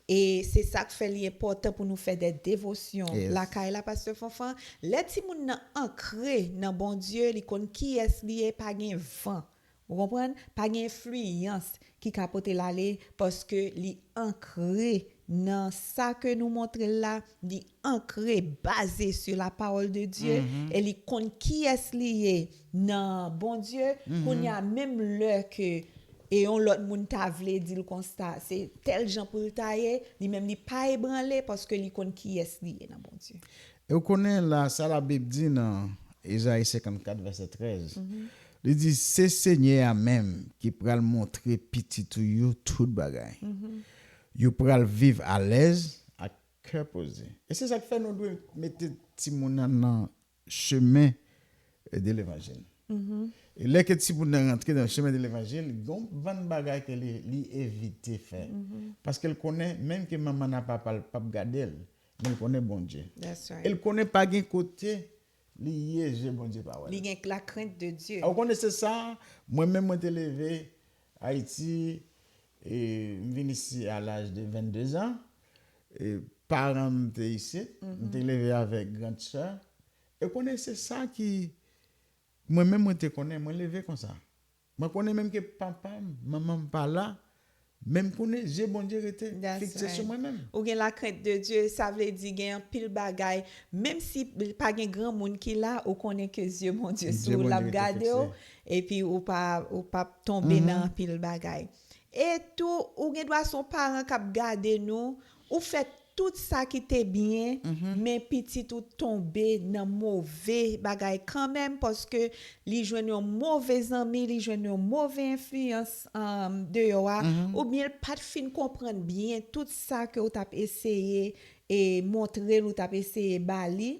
e se sa k fè li enpòtan pou nou fè de devosyon Yes. lakay la, Pastè Fanfan. Lè timoun nan ankre nan Bondye, li konn kiyès li ye, pa gen van. Ou konprann? Pa gen enfliyans ki ka pote l ale, paske li ankre nan sa ke nou montre l la, li ankre, baze sur la parole de Dieu, e li konn kiyès li ye nan Bondye. Kounye a, menm lè ke e yon lòt moun ta vle di l konsa, se tèl jan pou l ta ye, li menm li pa ebranle paske li konn kiyès li ye nan Bondye. E w konnen la, sa Labib di nan Ezayi senkannkat, vèsè trèz, li di, se Senyè a menm ki pral montre pitit ou yo tout bagay. Yo pral viv alèz ak kè poze. E se sa k fè nou dwe mete timoun nan nan chemen de levanjil. E lè ke timoun nan rantre nan chemen de levanjil, gon bann bagay ke li, li evite fè. Paske l konnen, menm ke manman n ak papa l p ap gade l, men l konnen Bondye. That's E l right. Konnen pa gen kote li ye, je Bondye pa wè Li l. Gen la crainte de Dieu. Ou konnen se sa, mwen menm mwen te leve Ayiti, e m vin isi a laj de vennde zan, e paran m te isit, m te leve avèk grand sè, e konnen se sa ki, mwen menm mwen te konnen, mwen leve konsa. Mwen konnen menm ke papa m, manman m pa la, men m konnen je Bondye rete That's fikse sou right. Mwen menm. Ou gen la crainte de Dieu, sa vle di gen anpil bagay. Menm si pa gen granmoun ki la, ou konnen ke zye Bondye Zye sou ou, l ap Bondye te gade w, fikse. Epi ou pa, ou p ap tonbe nan anpil bagay. E tou, ou gen dwa se yon paran k ap gade nou, ou fè tout sa ki te byen, men pitit ou tonbe nan move bagay kanmenm, paske li jwenn yon move zanmi, li jwenn yon move enfliyans, um, deyò a, oubyen l pa t fin konprann byen tout sa ke w t ap eseye e montre l, ou t ap eseye ba li,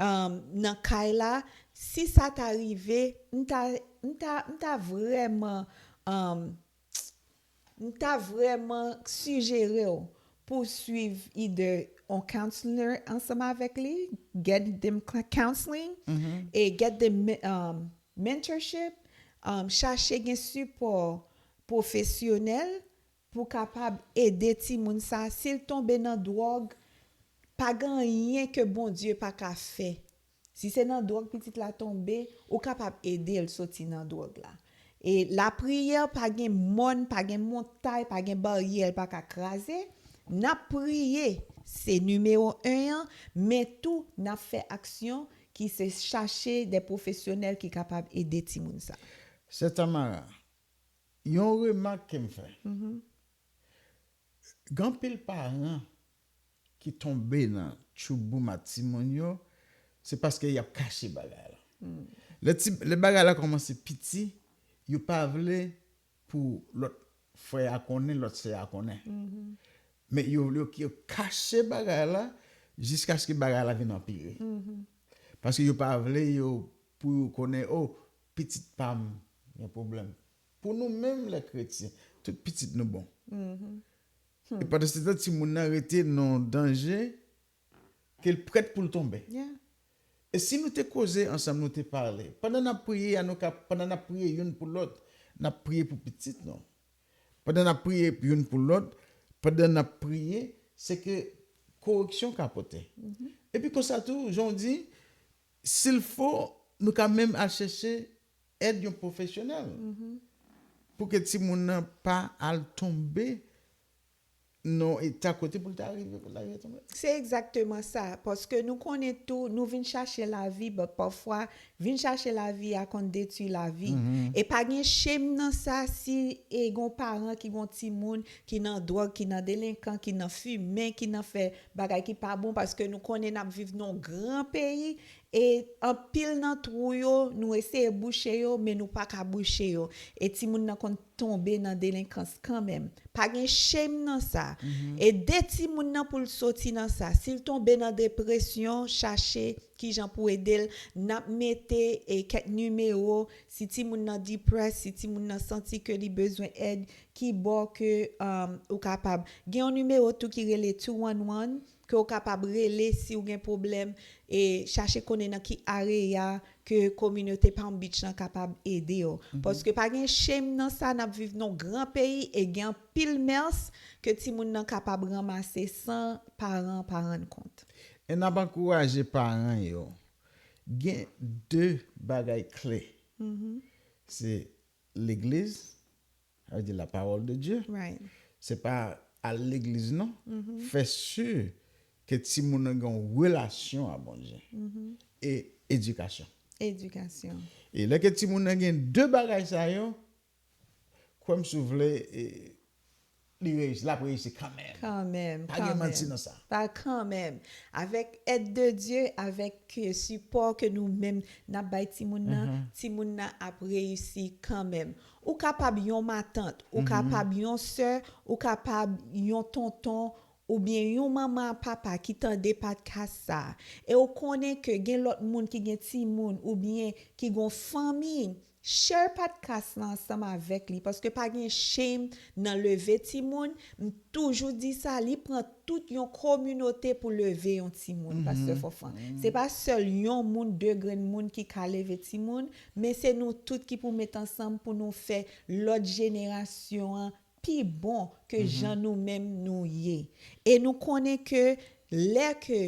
um, nan kay la. Si sa ta rive, m ta, m ta, m ta vrèman, um, m ta vrèman sijere w pou w swiv either on counselor ansanm avèk li, get them cl- counseling, e get them me- um, mentorship, um, chache gen sipò pwofesyonèl pou kapab ede timoun sa. Si l tonbe nan dwòg, pa gen anyen ke Bondye pa ka fè. Si se nan dwòg pitit la tonbe, ou kapab ede l soti nan dwòg la. E lapriyè, pa gen mòn, pa gen montay, pa gen baryè l pa ka kraze. N ap priye, se nimewo en an, men tou n ap fè aksyon ki se chache de pwofesyonèl ki kapab ede timoun sa. Sè Tamara, yon remak ke m fè. Gen anpil paran ki tonbe nan tchouboum a timoun yo, se paske y ap kache bagay la. Lè ti, lè bagay la kòmanse piti, yo pa vle pou lòt frè a konnen, lòt sè a konnen. Men yo, yo, yo kache bagay la jiskaske bagay la vin anpire. Paske yo pa vle yo pou yo konnen, oh, pitit pa m gen pwoblèm. Pou nou menm lè kretyen, tout pitit nou bon. E pandan se tan, timoun nan rete nan danje ke l prèt pou l tonbe. Yeah. E si nou te koze ansanm, nou te pale, pandan n ap priye a, nou ka, pandan n ap priye youn pou lòt, n ap priye pou pitit nou. Pandan n ap priye youn pou lòt, pandan n ap priye, se ke koreksyon ka pote. Epi konsa tou, jan w di, si l fo, nou ka menm al chèche èd yon pwofesyonèl pou ke timoun nan pa al tonbe nan eta kote pou l ta rive, pou l ta rive tonbe. Se egzakteman sa, paske nou konnen tou, nou vin chache lavi, but pafwa, vin chache lavi a konn detwi lavi. E pa gen shame nan sa si e gon paran ki gon timoun ki nan dwòg, ki nan delenkan, ki nan fimen, ki nan fè bagay ki pa bon, paske nou konnen n ap viv nan yon gran peyi, e anpil nan twou yo, nou eseye bouche yo, men nou pa ka bouche yo. E timoun nan konn tonbe nan delenkans kanmenm. Pa gen shame nan sa. Ede timoun nan pou l soti nan sa. Si l tonbe nan depresyon, chache kijan pou ede l. N ap mete, e, kèk nimewo. Si timoun nan depressed, si timoun nan santi ke li bezwen èd, ki bò ke, um, ou kapab. Gen yon nimewo tou ki rele two one one, ke w kapab rele si w gen pwoblèm, e chache konnen nan ki area ke kominote Palm Beach lan kapab ede w. Paske pa gen shame nan sa, n ap viv nan yon gran peyi e gen anpil mès ke timoun nan kapab ranmase san paran pa rann kont. E n ap ankouraje paran yo. Gen de bagay kle. Se legliz, sa vle di la parole de Dieu. Right. Se pa al legliz non. Fè si ke timoun nan gen yon relasyon a Bondye. E edikasyon. Edikasyon. E lè ke timoun nan gen de bagay sa yo, kwè m si w vle, e, li reyisi, l ap reyisi kanmenm. Kanmenm, pa gen manti nan sa. Pa kanmenm. Avèk èd de Dye, avèk, euh, sipò ke nou menm n ap bay timoun nan, timoun nan ap reyisi kanmenm. Ou kapab yon matant, ou kapab yon sè, ou kapab yon tonton, oubyen yon manman ak papa ki tande podcast sa a, e w konnen ke gen lòt moun ki gen timoun oubyen ki gon fanmi, share podcast lan ansanm avèk li, paske pa gen shame nan leve timoun. M toujou di sa, li pran tout yon kominote pou leve yon timoun, Pastè Fofan. Se pa sèl yon moun, de grenn moun ki ka leve timoun, men se nou tout ki pou met ansanm pou nou fè lòt jenerasyon an pi bon ke jan nou menm nou ye. E nou konnen ke lè ke,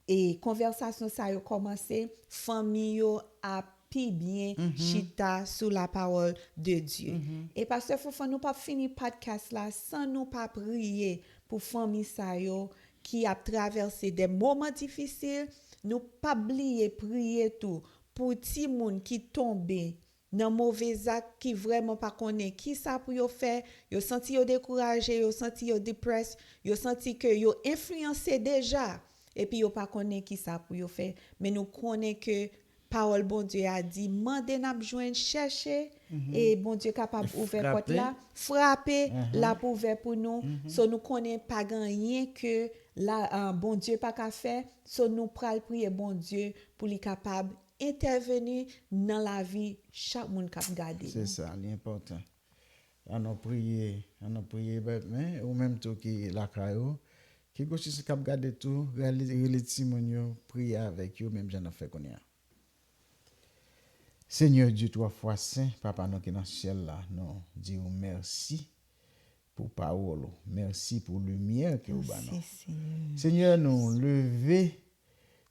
e, konvèsasyon sa yo kòmanse, fanmi yo ap pi byen chita sou la parole de Dieu. E Pastè Fofan, nou p ap fini podcast la san nou pa priye pou fanmi sa yo ki ap travèse de moman difisil. Nou p ap bliye priye tou pou timoun ki tonbe nan move zak, ki vrèman pa konnen ki sa pou yo fè, yo santi yo dekouraje, yo santi yo depressed, yo santi ke yo enfliyanse deja, epi yo pa konnen ki sa pou yo fè. Men nou konnen ke pawòl Bondye a di, mande n ap jwenn, chèche, e Bondye kapab ouvè pòt la, frape, l ap ouvè pou nou. So nou konnen pa gen anyen ke la, ah, Bondye pa ka fè. So nou pral priye Bondye pou li kapab entèveni nan lavi chak moun k ap gade nou. Se sa, li enpòtan. Ann nou priye, ann nou priye, men ou menm tou ki lakay ou, ki gwo sisi k ap gade tou, rele, rele timoun yo, priye avèk yo, menm jan n ap fè kounye a. Senyè Dye twa fwa sen, Papa nou ki nan syèl la, nou di w mèsi pou pawòl ou. Mèsi pou limyè ke w ba nou. Mèsi, Senyè. Senyè, nou leve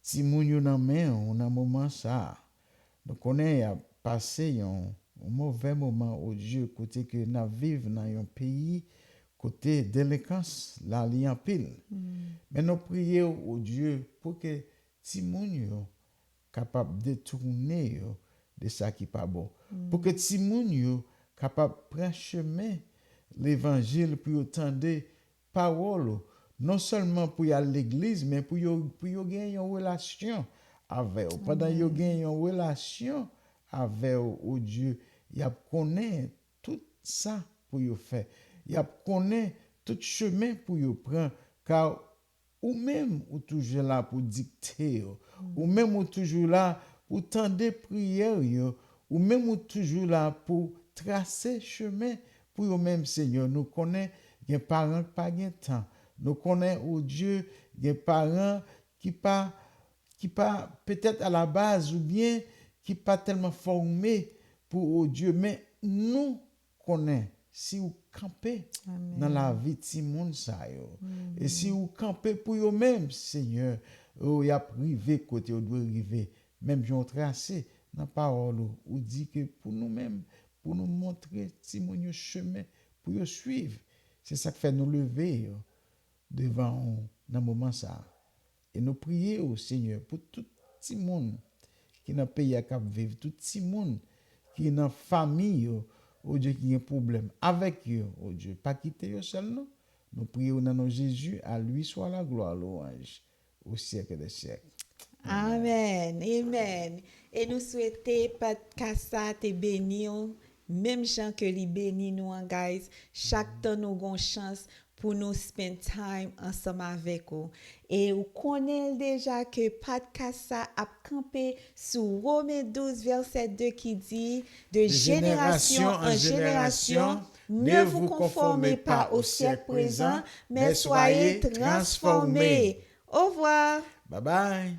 timoun yo nan men w nan moman sa a. Nou konnen y ap pase yon, yon move moman, o Dye, kote ke n ap viv nan yon peyi kote delenkans la li anpil. Men nou priye w, o Dye, pou ke timoun yo kapab detounen yo de sa ki pa bon. Pou ke timoun yo kapab pran chemen levanjil, pou yo tande pawòl ou, non sèlman pou y al legliz, men pou yo, pou yo gen yon relasyon avè w. Pandan yo gen yon relasyon avè w, o Dye, y ap konnen tout sa pou yo fè. Y ap konnen tout chemen pou yo pran, ka ou menm, ou toujou la pou dikte yo. Ou menm, ou toujou la pou tande priyè yo. Ou menm, ou toujou la pou trase chemen pou yo menm, Senyè. Nou konnen gen paran k pa gen tan. Nou konnen, o Dye, gen paran ki pa, ki pa petèt alabaz oubyen ki pa tèlman fòme pou, o Dye, men nou konnen si w kanpe nan lavi timoun sa yo, e si w kanpe pou yo menm, Senyè, o, y ap rive kote yo dwe rive, menm jan w trase nan pawòl ou, ou di ke pou nou menm, pou nou montre timoun yo chemen pou yo swiv. Se sa k fè nou leve yo devan w nan moman sa a. E nou priye w, Senyè, pou tout timoun ki nan peyi a k ap viv, tout timoun ki nan fanmi yo, o Dye, ki gen pwoblèm avèk yo, o Dye, pa kite yo sèl non. Nou priye w nan non Jezi, à lui soit la gloire, louange au siècle des siècles. Amèn, amèn. E nou swete podcast sa te beni w, menm jan ke li beni nou an, guys. Chak tan nou gon chans pou nou spend time ansanm avèk ou. E ou konnen l deja ke podcast sa ap kanpe sou Women douz vèsè de ki di, de génération en génération, ne vous conformez pas au siècle présent, mais soyez transformés. Au revoir. Bye bye.